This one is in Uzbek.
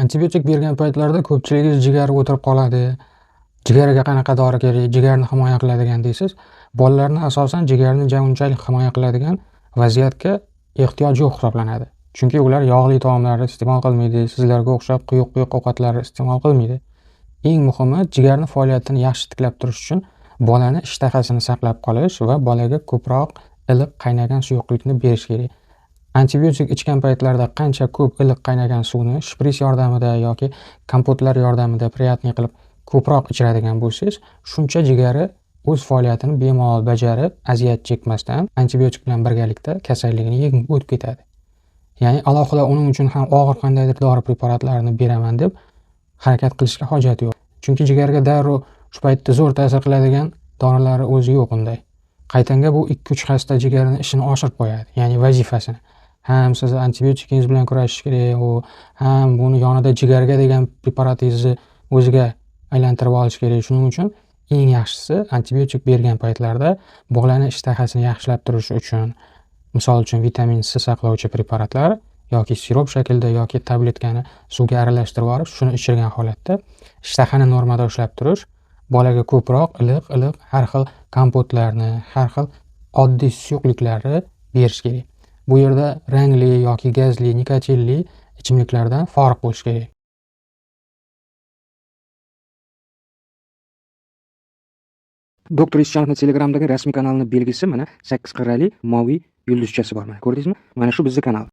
Antibiotik bergan paytlarda ko'pchiligingiz jigari o'tirib qoladi. Jigariga qanaqa dori kerak, jigarni himoya qiladigan deysiz. Bolalarni asosan jigarni unchalik himoya qiladigan vaziyatga ehtiyoj yo'q hisoblanadi. Chunki ular yog'li taomlarni iste'mol qilmaydi, sizlarga o'xshab quyuq-quyuq ovqatlarni iste'mol qilmaydi. Eng muhimi jigarni faoliyatini yaxshi tiklab turish uchun bolani ishtahasini saqlab qolish va bolaga ko'proq iliq qaynagan suyuqlikni berish kerak. Antibiotik ichgan paytlarda qancha ko'p iliq qaynagan suvni shpris yordamida yoki kompotlar yordamida priyatniy qilib ko'proq ichiradigan bo'lsangiz, shuncha jigari o'z faoliyatini bemalol bajarib, aziyat chekmasdan antibiotik bilan birgalikda kasalligini yengib o'tib ketadi. Ya'ni alohida uning uchun ham og'ir qandaydir dori preparatlarini beraman deb harakat qilishga hojat yo'q. Chunki jigarga darrov shu paytda zo'r ta'sir qiladigan dorilari o'zi yo'q unday. Qaytanga bu 2-3 hasta jigarni ishini oshirib qo'yadi, ya'ni vazifasini. Ham siz antibiotikingiz bilan kurashish kerak, u ham buni yonida jigarga degan preparatingizni o'ziga aylantirib olish kerak. Shuning uchun eng yaxshisi antibiotik bergan paytlarda bolani ishtahasini yaxshilab turishi uchun, misol uchun vitamin C saqlovchi preparatlar yoki sirop shaklida yoki tabletkani suvga aralashtirib olib, shuni ichirgan holatda ishtahani normada ushlab turish, bolaga ko'proq iliq-iliq har xil kompotlarni, har xil oddiy suyuqliklarni berish kerak. Bu yerda rangli yoki gazli, nikotinli ichimliklardan forig' bo'lish kerak. Doktor Esjanovning Telegramdagi rasmiy kanalining belgisi mana 8 qirrali moviy yulduzchasi bor. Mana ko'rdingizmi? Mana shu bizning kanal.